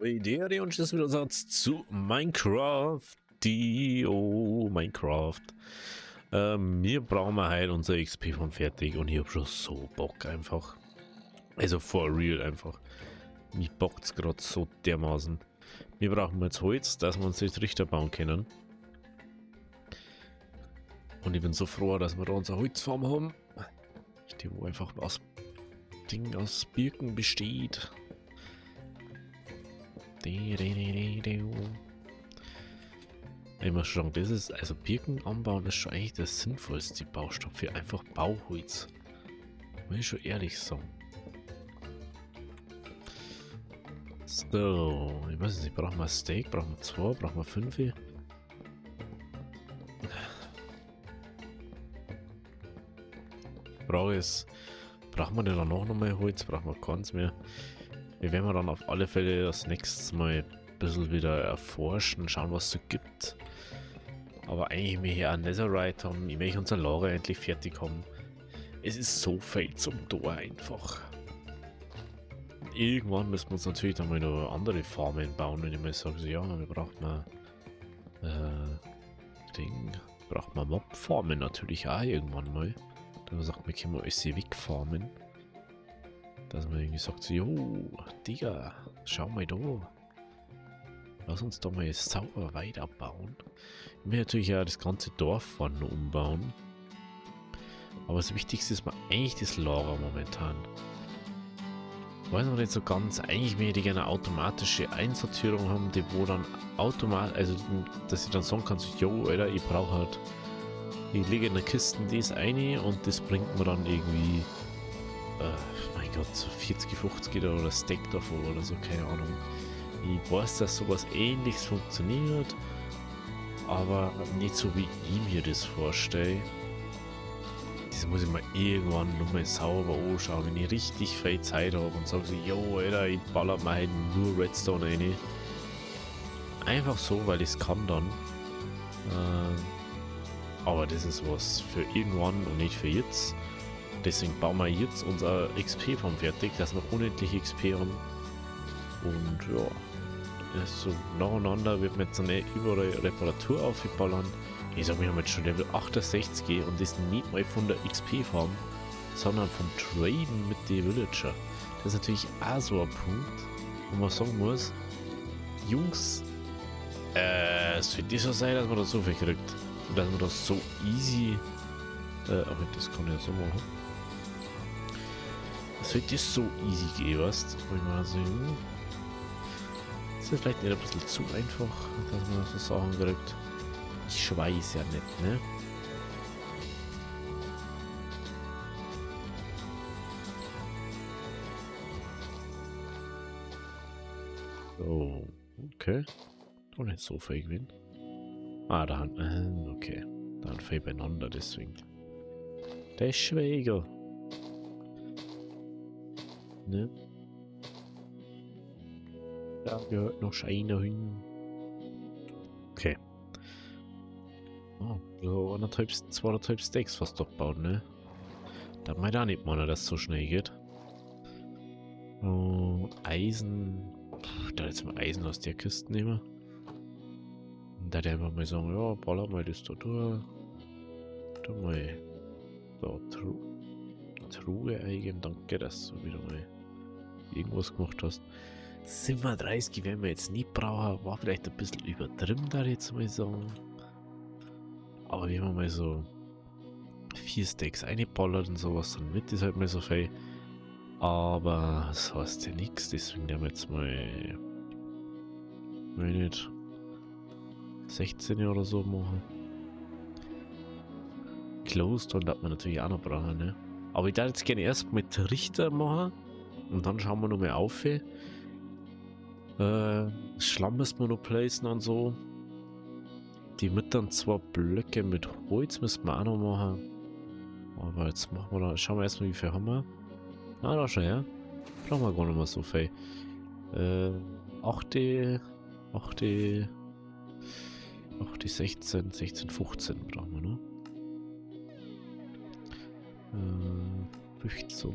Idee und das mit uns zu Minecraft. Dio Minecraft. Wir brauchen heute unser XP von fertig und ich hab schon so Bock einfach. Also for real einfach. Mich bockt's grad so dermaßen. Wir brauchen jetzt Holz, dass wir uns die Trichter bauen können. Und ich bin so froh, dass wir da unsere Holzfarm haben. Die wo einfach aus Ding aus Birken besteht. Ich muss schon sagen, das ist, also Birken anbauen ist schon eigentlich der sinnvollste Baustoff für einfach Bauholz. Muss ich schon ehrlich sagen. So, ich weiß nicht, brauchen wir Steak, brauchen wir 2, brauchen wir 5? Frage ist, brauchen wir denn dann auch nochmal Holz? Brauchen wir keins mehr? Wir werden dann auf alle Fälle das nächste Mal ein bisschen wieder erforschen, schauen, was es so gibt. Aber eigentlich möchte ich auch Netherite haben, ich möchte unser Lager endlich fertig haben. Es ist so viel zum Tor einfach. Irgendwann müssen wir uns natürlich dann mal noch andere Farmen bauen, wenn ich mal sage, so, ja, wir brauchen mal, Ding, braucht man Mob-Farmen natürlich auch irgendwann mal. Dass man sagt, wir können mal alles wegfarmen. Dass man irgendwie sagt, so, jo, Digga, schau mal da. Lass uns da mal sauber weiterbauen. Ich will natürlich auch das ganze Dorf vorne umbauen. Aber das Wichtigste ist mir eigentlich das Lager momentan. Ich weiß noch nicht so ganz, eigentlich möchte ich gerne eine automatische Einsortierung haben, die wo dann automatisch, also dass ich dann sagen kann, so, jo, Alter, ich brauche halt, ich lege in der Kiste das eine und das bringt mir dann irgendwie, mein Gott, so 40, 50 oder Stack davon oder so, keine Ahnung. Ich weiß, dass sowas Ähnliches funktioniert, aber nicht so, wie ich mir das vorstelle. Das muss ich mir irgendwann nochmal sauber anschauen, wenn ich richtig viel Zeit habe und sage so, yo, Alter, ich baller mir halt nur Redstone rein. Einfach so, weil ich's kann dann. Aber das ist was für irgendwann und nicht für jetzt. Deswegen bauen wir jetzt unser XP-Farm fertig, dass wir unendlich XP haben. Und ja, so nacheinander wird man jetzt eine überall Reparatur aufballern. Ich sag, wir haben jetzt schon Level 68 und das nicht mal von der XP-Farm, sondern vom Traden mit den Villager. Das ist natürlich auch so ein Punkt, wo man sagen muss, Jungs, es wird nicht so sein, dass man da so viel kriegt. Und dass man das so easy, aber das kann ich ja so machen. Es wird das so easy gehen, weißt du? Wo ich mal so, ist das vielleicht nicht ein bisschen zu einfach, dass man so Sachen kriegt? Ich weiß ja nicht, ne? So, okay. Doch nicht so viel gewinnen. Ah, da haben, okay. Da haben viel beieinander, deswegen. Deswegen. Ne? Da gehört noch Scheine hin. Okay. Oh, so anderthalb, zweieinhalb Stacks fast abbauen, ne? Da meint auch nicht mal, dass es so schnell geht. Oh, Eisen. Puh, da jetzt mal Eisen aus der Kiste nehmen. Und da der einfach mal sagen, ja, baller mal das da durch. Da mal. Da, Truhe eingeben, danke, dass du wieder mal irgendwas gemacht hast. 37 werden wir jetzt nicht brauchen, war vielleicht ein bisschen übertrieben, da jetzt mal sagen. Aber wenn man mal so 4 Stacks einballert und sowas, dann wird das halt mal so viel. Aber das heißt ja nix, deswegen nehmen wir jetzt mal, will nicht, 16 oder so machen. Closed und hat man natürlich auch noch brauchen, ne? Aber ich darf jetzt gerne erst mit Richter machen und dann schauen wir nochmal auf. Schlamm müssen wir noch placen und so. Die mit dann 2 Blöcke mit Holz müssen wir auch noch machen. Aber jetzt machen wir da, schauen wir erstmal, wie viel haben wir. Ah, da schon, ja. Brauchen wir gar nicht mehr so viel. 8, 8, 8, 16, 16, 15 brauchen wir noch. 15.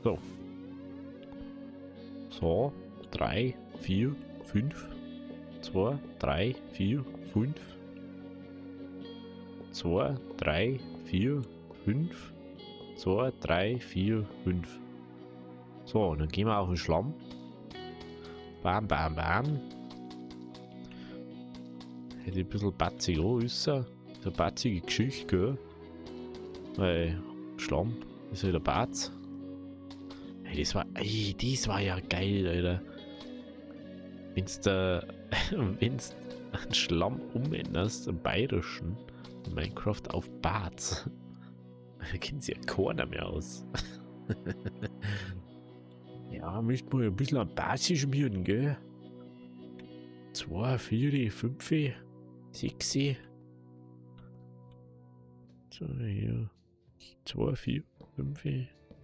So. So, 3, 4, 5. 2, 3, 4, 5. 2, 3, 4, 5. 2, 3, 4, 5. So, und dann gehen wir auf den Schlamm. Bam, bam, bam. Hätte ein bisschen batzig an, ist ja. Ist eine batzige Geschichte, gell? Weil Schlamm ist halt ein Batz. Hey, das war ja geil, Alter. Wenn's da, wenn's einen Schlamm umänderst, im Bayerischen, in Minecraft auf Batz, da kennt sich ja keiner mehr aus. Ja, müsste man ja ein bisschen an Basis schmieren, gell? 2, 4, 5, 6. So, hier. 2, 4, 5.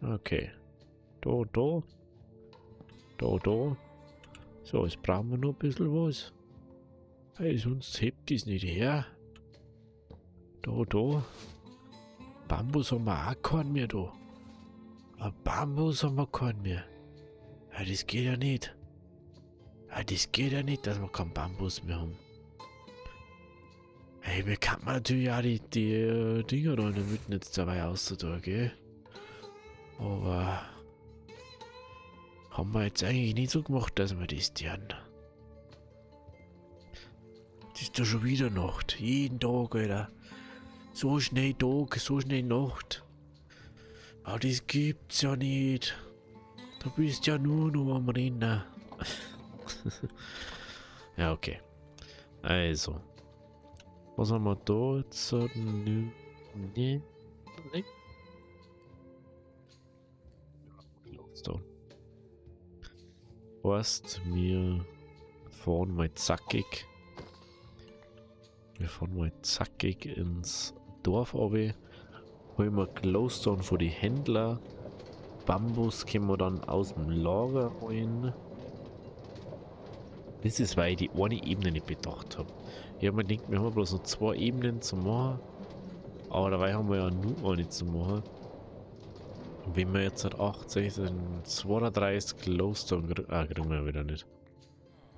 Okay. Da, da. Da, da. So, jetzt brauchen wir noch ein bisschen was. Hey, sonst hebt das nicht her. Da, da. Bambus haben wir auch keinen mehr da. Ein Bambus haben wir keinen mehr. Ja, das geht ja nicht. Ja, das geht ja nicht, dass wir keinen Bambus mehr haben. Hey, mir kann man natürlich auch die Dinger da in der Mitte jetzt dabei auszutun, gell? Aber haben wir jetzt eigentlich nicht so gemacht, dass wir das tun. Das ist doch schon wieder Nacht. Jeden Tag, Alter. So schnell Tag, so schnell Nacht. Aber das gibt's ja nicht. Du bist ja nur noch am Rennen. Ja, okay. Also. Was haben wir da jetzt? Nee. Nee. Da. Heißt, wir fahren mal zackig. Wir fahren mal zackig ins Dorf runter. Holen wir Glowstone von die Händler. Bambus können wir dann aus dem Lager holen. Das ist, weil ich die eine Ebene nicht bedacht habe. Ich hab mir gedacht, wir haben bloß noch 2 Ebenen zu machen. Aber dabei haben wir ja nur eine zu machen. Und wenn wir jetzt halt 8, 16, 32 Glowstone kriegen wir ja wieder nicht.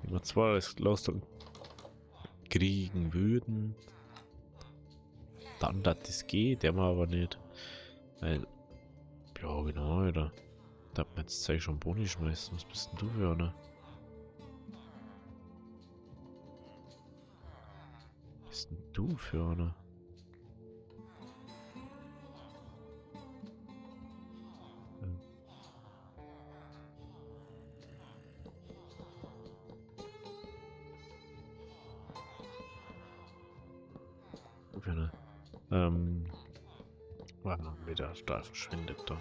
Wenn wir 32 Glowstone kriegen würden, dann das geht, der wir aber nicht. Weil, ja genau, Alter. Da hat man jetzt Zeug schon Boni schmeißen. Was bist denn du für einer? Was bist denn du für einer? War wieder total verschwindet da.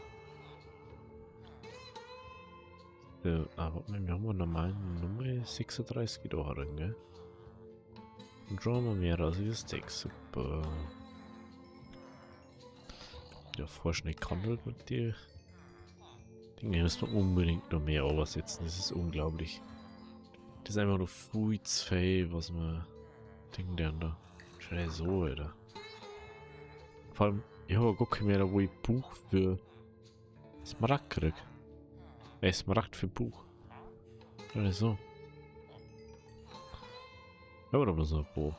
Ja, aber wir haben normal Nummer 36 da drin, gell? Und schon haben wir mehr als das Text. Super. Ja, vorschnell gehandelt mit dir. Dinge müssen wir unbedingt noch mehr übersetzen. Das ist unglaublich. Das ist einfach nur viel zu viel, was wir Ding denn da. Schnell so, Alter. Vor allem, ich habe gar kein mehr, wo ich Buch für Smaragd krieg. Smaragd für Buch. Schnell so. Ja, oder bloß noch ein Buch.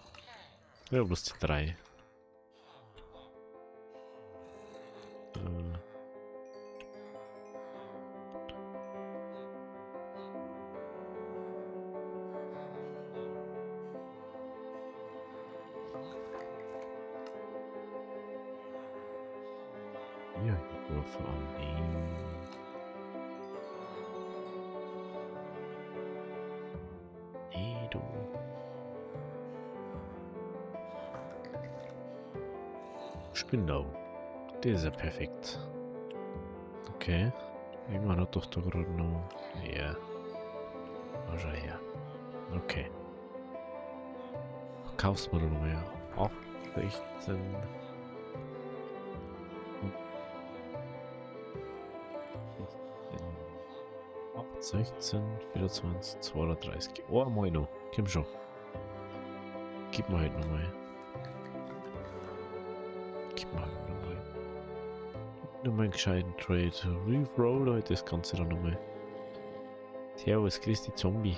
Ja, bloß die 3. Ja, Wurf annehmen. Nee, du. Spindau. Der ist ja perfekt. Okay. Irgendwann hat doch da gerade noch. Ja. War schon her. Okay. Kaufst du mir noch mehr? 8, 16. 16, 24, 32. Oh, mal noch. Komm schon. Gib mir halt nochmal. Gib mir halt nochmal. Nochmal einen gescheiten Trade. Reroll halt das Ganze dann nochmal. Servus, grüß die Zombie.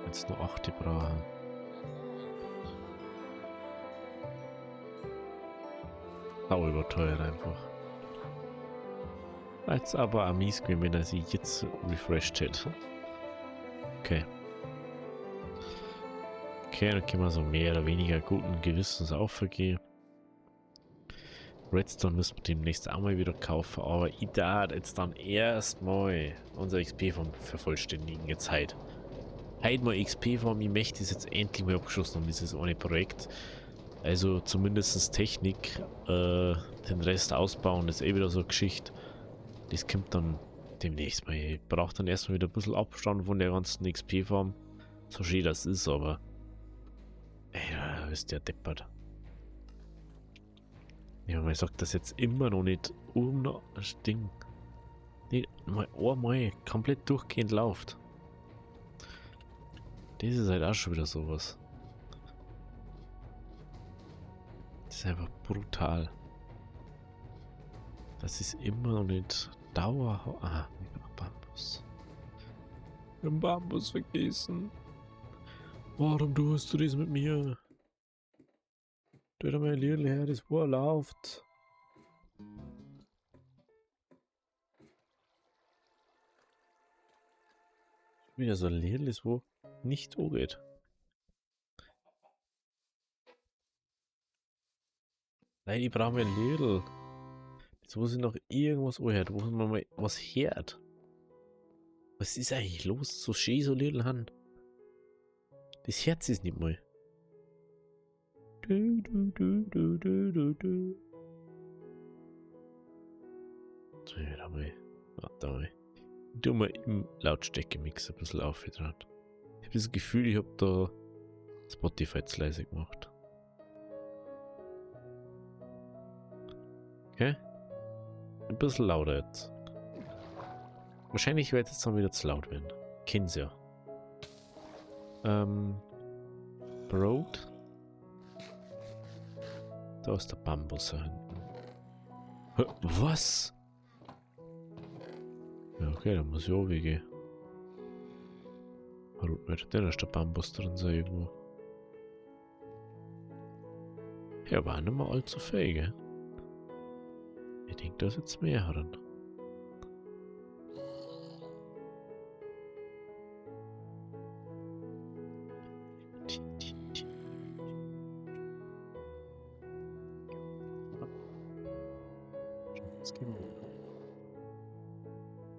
Jetzt noch 8 brauchen. Sau überteuert einfach. Jetzt aber auch mies gewesen, wenn er sich jetzt refreshed hätte. Okay. Okay, dann können wir so mehr oder weniger guten Gewissens aufgehen. Redstone müssen wir demnächst auch mal wieder kaufen, aber ich darf jetzt dann erstmal unser XP vom vervollständigen jetzt heute. Heute mal XP farm, ich möchte es jetzt endlich mal abgeschlossen haben, dieses eine Projekt. Also zumindest Technik, den Rest ausbauen, das ist eh wieder so eine Geschichte. Das kommt dann demnächst mal. Ich brauche dann erstmal wieder ein bisschen Abstand von der ganzen XP-Farm. So schön das ist, aber... Ey, da ist der deppert. Ja, man sagt das jetzt immer noch nicht um das Ding. Nicht mal einmal komplett durchgehend läuft. Das ist halt auch schon wieder sowas. Das ist einfach brutal. Das ist immer noch nicht dauerhaft. Ah, Bambus. Ich hab Bambus vergessen. Warum tust du das mit mir? Tu dir mal ein Lidl her, das wo läuft. Wieder so ein Lidl ist, wo nicht angeht. Nein, ich brauche mir ein Lidl. Jetzt muss ich noch irgendwas anhört, wo man mal was hört. Was ist eigentlich los? So schön so Lidl han. Das Herz ist nicht mal. Du, du, du, du, du, du, du. So, wieder mal. Warte mal. Ich tu mal im Lautstärke-Mix ein bisschen auf dran. Ich hab das Gefühl, ich hab da Spotify zu leise gemacht. Okay. Ein bisschen lauter jetzt. Wahrscheinlich wird es dann wieder zu laut werden. Kennt's ja. Brot. Da ist der Bambus da hinten. Hä, was? Ja, okay, dann muss ich auch weggehen. Da ist der Bambus drin, so irgendwo. Ja, war nicht mehr allzu viel, gell? Ich denke, da ist jetzt mehr drin.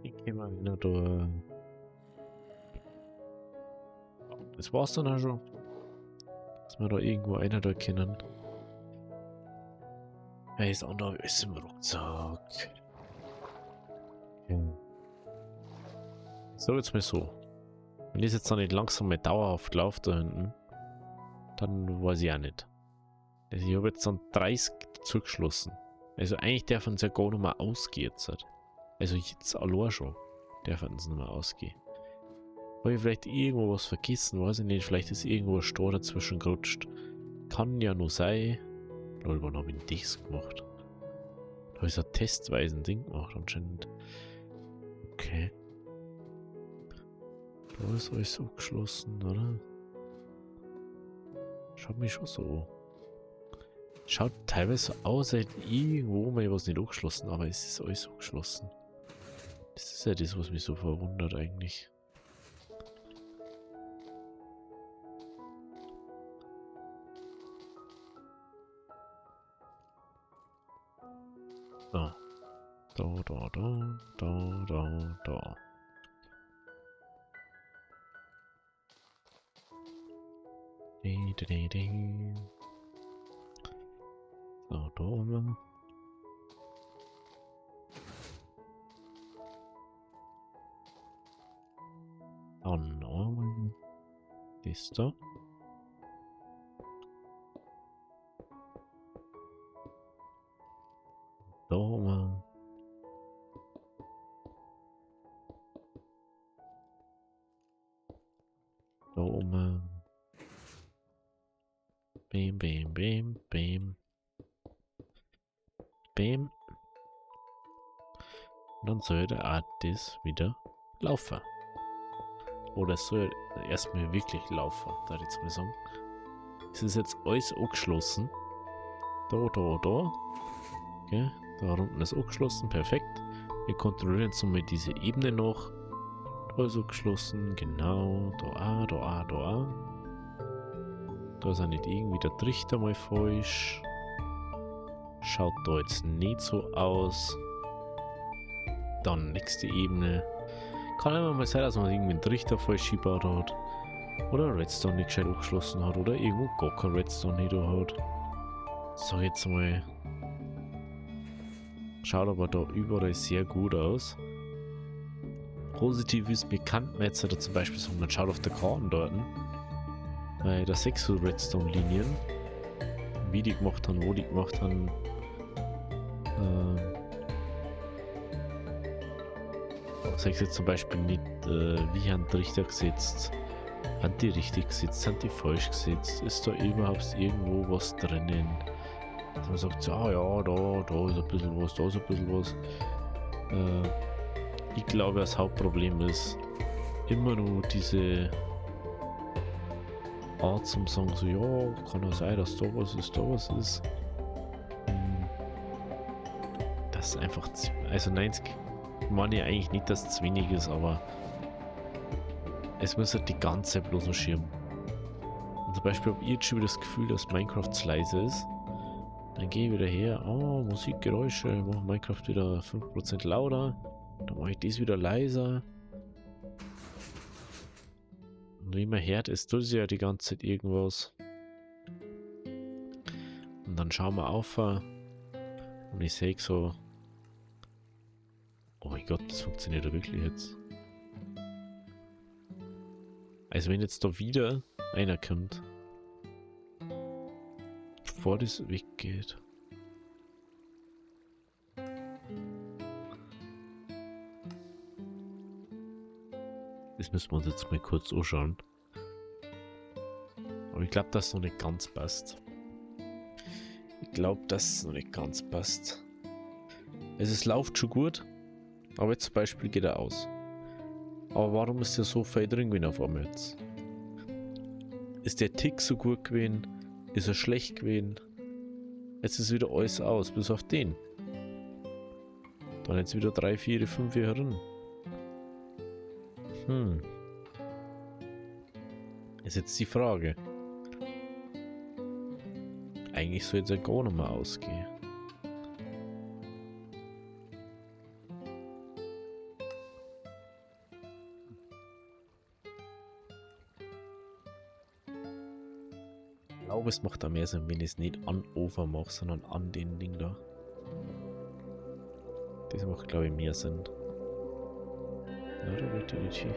Ich geh mal wieder da. Das war's dann auch schon. Dass wir da irgendwo einer da kennen. Hey, ist auch noch ist im Rucksack. Okay. So, jetzt mal so. Wenn das jetzt noch nicht langsam mal dauerhaft läuft da hinten, dann weiß ich auch nicht. Also ich habe jetzt dann 30 zugeschlossen. Also eigentlich dürfen sie ja gar nicht mehr ausgehen jetzt. Also jetzt allein schon dürfen sie nicht mehr ausgehen. Habe ich vielleicht irgendwo was vergessen, weiß ich nicht. Vielleicht ist irgendwo ein Stor dazwischen gerutscht. Kann ja nur sein. Lol, wann hab ich denn das gemacht? Da hab ich so ein testweise ein Ding gemacht anscheinend. Okay. Da ist alles abgeschlossen, oder? Schaut mich schon so an. Schaut teilweise so aus, als hätte irgendwo mal was nicht angeschlossen, aber es ist alles angeschlossen. Das ist ja das, was mich so verwundert eigentlich. Da. Da, da, da, da, da, da. Di, di, di, di. So, da haben wir. Dann nochmal. Das da. Da haben wir. Da oben. Bim, bim, bim, bim. Bim. Und dann sollte auch das wieder laufen. Oder es soll erstmal wirklich laufen, da ich jetzt mal sagen. Es ist jetzt alles angeschlossen. Da, da, da. Okay, da unten ist angeschlossen, perfekt. Wir kontrollieren jetzt nochmal diese Ebene noch. Da ist angeschlossen, genau. Da auch, da auch, da auch. Da ist auch nicht irgendwie der Trichter mal falsch. Schaut da jetzt nicht so aus. Dann nächste Ebene. Kann immer mal sein, dass man irgendwie einen Trichter falsch gebaut hat. Oder Redstone nicht gescheit angeschlossen hat. Oder irgendwo gar kein Redstone nicht da hat. Sag jetzt mal. Schaut aber da überall sehr gut aus. Positiv ist, mir kann man jetzt da zum Beispiel sagen, man schaut auf der Karte dort. Weil da 6 Redstone-Linien. Wie die gemacht haben, wo die gemacht haben. Sag ich jetzt zum Beispiel nicht, wie haben die Richter gesetzt? Haben die richtig gesetzt? Sind die falsch gesetzt? Ist da überhaupt irgendwo was drinnen? Dass man sagt, so, ah ja, da ist ein bisschen was, da ist ein bisschen was. Ich glaube, das Hauptproblem ist immer nur diese Art zum Sagen, so, ja, kann ja sein, dass da was ist, da was ist. Das ist einfach zu, also 90 meine ich eigentlich nicht, dass es zu wenig ist, aber es muss halt die ganze Zeit bloß noch schirmen. Und zum Beispiel hab ich jetzt schon wieder das Gefühl, dass Minecraft zu leise ist. Dann gehe ich wieder her, oh, Musikgeräusche, ich mach Minecraft wieder 5% lauter. Dann mach ich das wieder leiser. Und wie man hört, es tut sich ja die ganze Zeit irgendwas. Und dann schauen wir auf und ich seh so, oh mein Gott, das funktioniert ja wirklich jetzt. Also wenn jetzt da wieder einer kommt, bevor das weggeht. Das müssen wir uns jetzt mal kurz anschauen. Aber ich glaub, dass es noch nicht ganz passt. Ich glaub, dass es noch nicht ganz passt. Also es läuft schon gut, aber jetzt zum Beispiel geht er aus. Aber warum ist der so viel drin gewesen auf einmal jetzt? Ist der Tick so gut gewesen? Ist er schlecht gewesen? Jetzt ist wieder alles aus, bis auf den. Dann jetzt wieder 3, 4, 5 hier drin. Ist jetzt die Frage. Eigentlich soll jetzt ja gar nicht mehr ausgehen. Ich glaube, es macht da mehr Sinn, wenn ich es nicht an Over mache, sondern an den Ding da. Das macht, glaube ich, mehr Sinn. Na, da wollte ich nicht hin.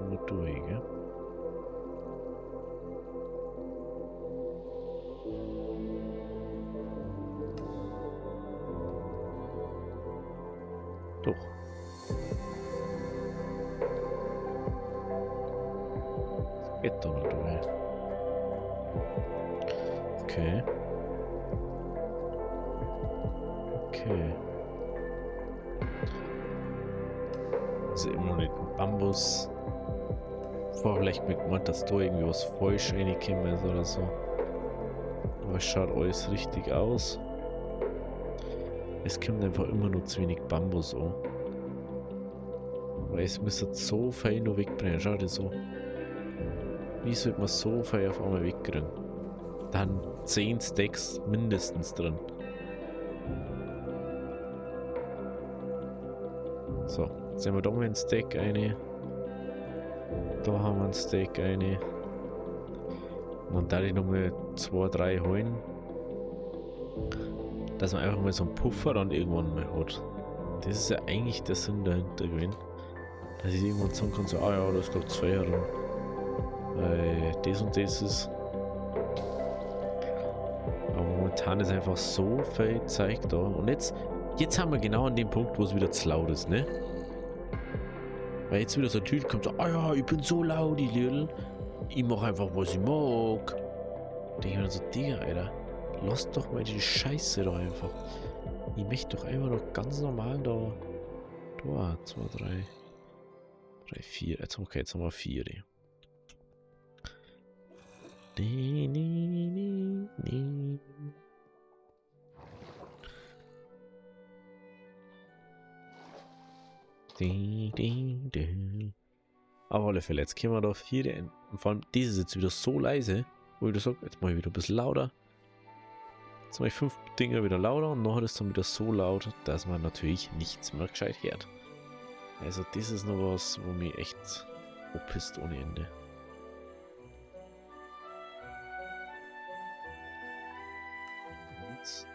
Nur durch, gell? Doch. Das geht doch noch durch. Okay. Okay. Also immer noch nicht ein Bambus. Vorher vielleicht mit gemeint, dass da irgendwie was falsch reingekommen ist oder so. Aber es schaut alles richtig aus. Es kommt einfach immer nur zu wenig Bambus an. Weil es müsste so viel noch wegbringen. Schau dir so. Wie sollte man so viel auf einmal wegkriegen? Da haben 10 Stacks mindestens drin. So, jetzt nehmen wir da mal einen Stack eine. Da haben wir einen Stack eine. Und dann da ich nochmal 2, 3 holen. Dass man einfach mal so einen Puffer dann irgendwann mal hat. Das ist ja eigentlich der Sinn dahinter gewesen. Dass ich irgendwann sagen kann, so, ah ja, da ist grad 2 herum. Weil das und das ist. Aber momentan ist einfach so viel Zeug da. Und jetzt haben wir genau an dem Punkt, wo es wieder zu laut ist, ne? Weil jetzt wieder so ein Typ kommt so, ah ja, ich bin so laut, die Lidl. Ich mach einfach, was ich mag. Denke ich mir so, Digga, Alter, lass doch mal die Scheiße doch einfach. Ich möchte doch einfach noch ganz normal da. Da, 2, 3, 3, 4. Jetzt, okay, jetzt haben wir 4. Nee, nee, nee, nee. Ding, ding, ding. Auf alle Fälle, jetzt können wir da 4. Und vor allem, das ist jetzt wieder so leise, wo ich da sag, jetzt mach ich wieder ein bisschen lauter. Jetzt mach ich 5 Dinger wieder lauter und nachher ist es dann wieder so laut, dass man natürlich nichts mehr gescheit hört. Also das ist noch was, wo mich echt opisst ohne Ende. Jetzt.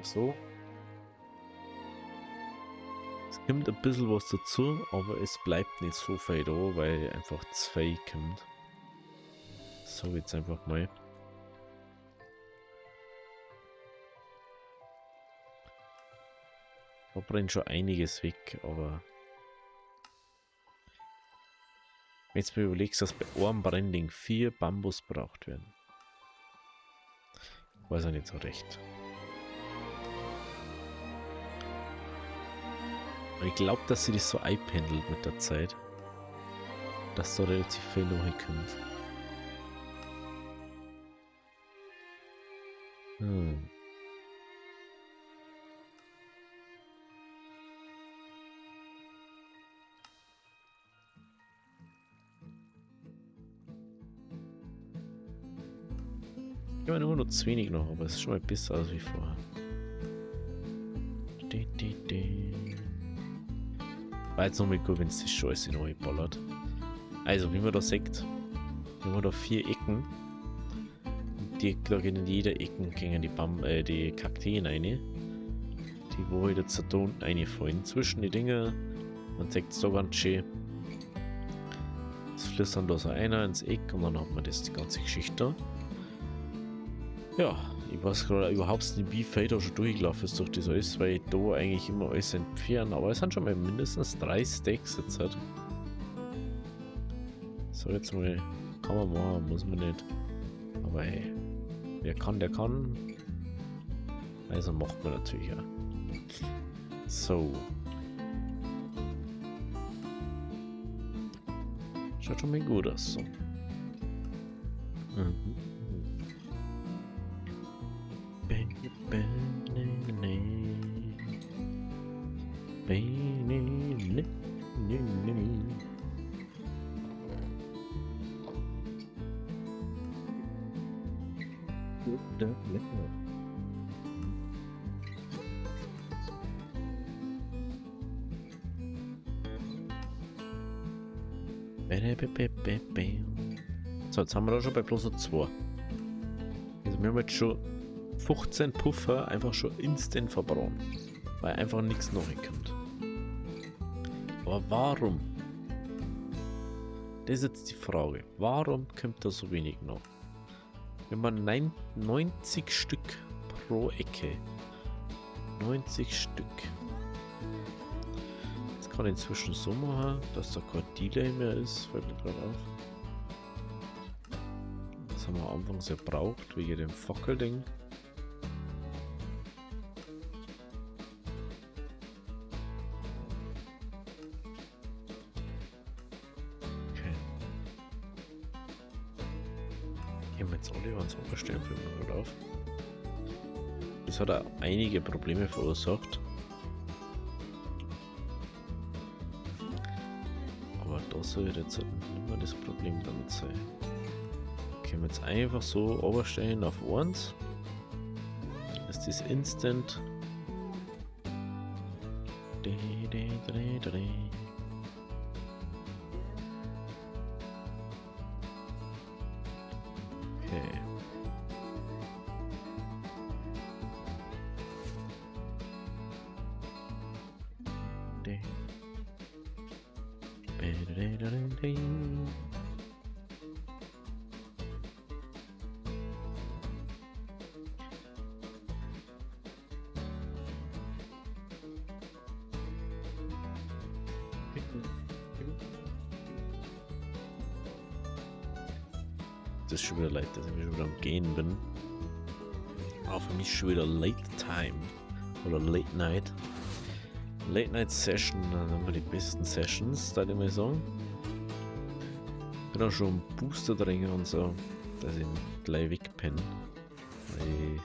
So. Es kommt ein bisschen was dazu, aber es bleibt nicht so viel da, weil einfach 2 kommt. So, jetzt einfach mal. Da brennt schon einiges weg, aber wenn du mir überlegst, dass bei einem Branding 4 Bambus braucht werden. Weiß ich nicht so recht. Ich glaub, dass sie das so einpendelt mit der Zeit, dass da relativ viel noch hinkommt. Ich meine immer nur zu wenig noch, aber es ist schon mal besser als wie vorher. War jetzt nochmal gut, wenn es das Scheiße noch ballert. Also, wie man da sieht, wir haben da 4 Ecken. Und die, da gehen in jeder Ecken gehen die, Bam, die Kakteen rein. Die, wo halt jetzt da unten reinfallen. Zwischen die Dinger. Man sieht es da ganz schön. Es fließt dann da so einer ins Eck und dann hat man das, die ganze Geschichte da. Ja, ich weiß gerade überhaupt nicht, wie viel da schon durchgelaufen ist durch das alles, weil ich da eigentlich immer alles entferne. Aber es sind schon mal mindestens 3 Stacks jetzt halt. So, jetzt mal, kann man machen, muss man nicht. Aber hey, wer kann, der kann. Also macht man natürlich auch. So. Schaut schon mal gut aus. So. Mhm. So, jetzt haben wir da schon bei bloß 2. Also wir haben jetzt schon 15 Puffer einfach schon instant verbrannt, weil einfach nichts noch kommt. Aber warum? Das ist jetzt die Frage. Warum kommt da so wenig noch? Wenn man 90 Stück pro Ecke. 90 Stück. Das kann ich inzwischen so machen, dass da kein Delay mehr ist. Fällt mir gerade auf. Das haben wir am Anfang sehr gebraucht, wegen dem Fackelding. Okay. Hier haben wir jetzt alle ans Oberstellen, fällt mir gerade auf. Das hat auch einige Probleme verursacht. Aber da soll jetzt nicht mehr das Problem damit sein. Können wir jetzt einfach so oberstellen auf 1. Ist das Instant. Okay. Das ist schon wieder leid, dass ich schon wieder am Gehen bin. Aber für mich schon wieder Late Time oder Late Night. Late Night Session, dann haben wir die besten Sessions, da ich mal sagen. Bin auch schon Booster drin und so, dass ich gleich wegpenne. Ich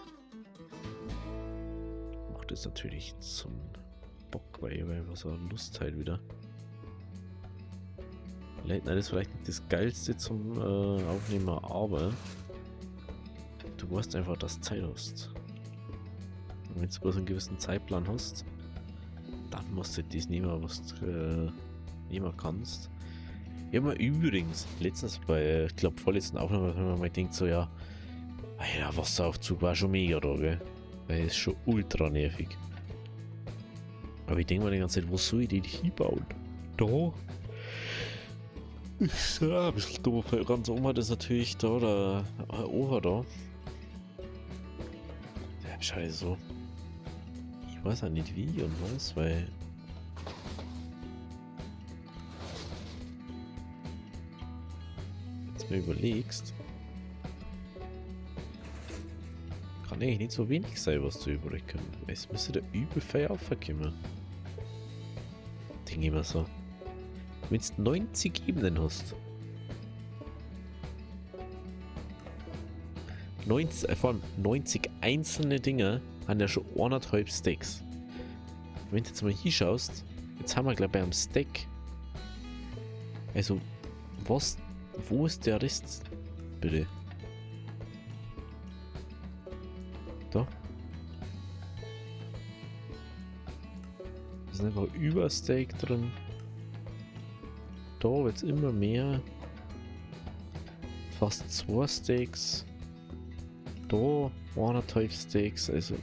mach das natürlich zum Bock, weil ich einfach so Lust halt wieder. Late Night ist vielleicht nicht das Geilste zum Aufnehmen, aber du weißt einfach, dass du Zeit hast. Und wenn du bloß einen gewissen Zeitplan hast, dann musst du das nehmen, was du nehmen kannst. Ich hab mir übrigens letztens bei, ich glaub, vorletzten Aufnahme, hab ich mir mal gedacht, so, ja, Alter, Wasseraufzug war schon mega da, gell? Weil ist schon ultra nervig. Aber ich denk mir die ganze Zeit, wo soll ich den hinbauen? Da? Ist ja ein bisschen doof. Ganz oben hat es natürlich da, der Ober da. Ja, scheiße so. Ich weiß auch nicht wie und was, weil. Wenn du mir überlegst, kann eigentlich nicht so wenig sein, was du übrig können. Es müsste da übel viel aufkommen. Denke ich mir so. Wenn du 90 Ebenen hast. 90, vor allem 90 einzelne Dinger haben ja schon 1,5 Stacks. Wenn du jetzt mal hier schaust, jetzt haben wir glaub ich beim Stack. Also, was, wo ist der Rest? Bitte. Da. Da sind einfach über Stack drin. Da wird's immer mehr. Fast 2 Stacks. Da 1,5 Stacks, also.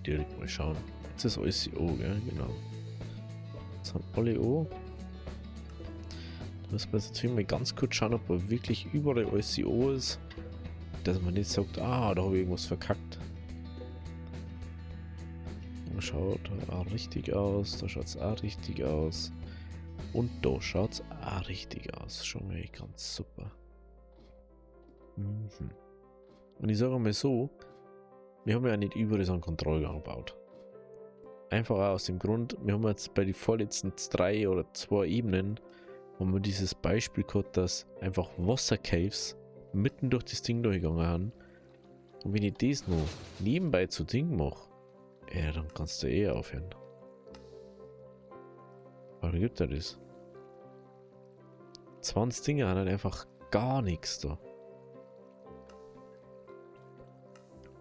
Direkt mal schauen. Jetzt ist alles O, gell? Genau. Jetzt haben alle O. Da müssen wir jetzt natürlich mal ganz kurz schauen, ob er wirklich überall alles O ist. Dass man nicht sagt, ah, da habe ich irgendwas verkackt. Da schaut auch richtig aus, da schaut's auch richtig aus. Und da schaut's auch richtig aus. Schon mal ganz super. Und ich sage mal so, wir haben ja nicht überall so einen Kontrollgang gebaut. Einfach auch aus dem Grund, wir haben jetzt bei den vorletzten 3 oder 2 Ebenen, wo wir dieses Beispiel gehabt, dass einfach Wassercaves mitten durch das Ding durchgegangen haben. Und wenn ich das noch nebenbei zu Ding mache, ja, dann kannst du eh aufhören. Aber dann gibt er das. 20 Dinge haben halt einfach gar nichts da.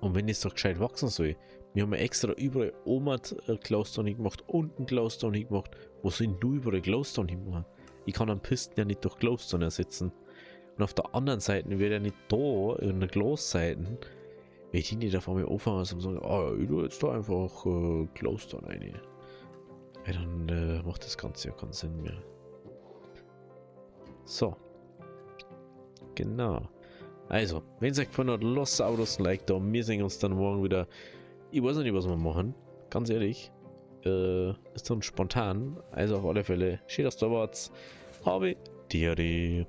Und wenn das doch gescheit wachsen soll, wir haben ja extra überall oben Glowstone hingemacht, unten Glowstone hingemacht. Wo soll denn du überall Glowstone hinmachen? Ich kann einen Pisten ja nicht durch Glowstone ersetzen. Und auf der anderen Seite wird ja nicht da, in der Glasseite, wenn ich nicht auf einmal anfangen und sagen, ah, ich tue jetzt da einfach Glowstone rein. Ja, dann macht das Ganze ja keinen Sinn mehr. So. Genau. Also, wenn es euch gefallen hat, lasst ein Abo, ein Like da. Wir sehen uns dann morgen wieder. Ich weiß noch nicht, was wir machen. Ganz ehrlich. Ist dann spontan. Also auf alle Fälle, schön, dass du da warst. Habe die Ehre.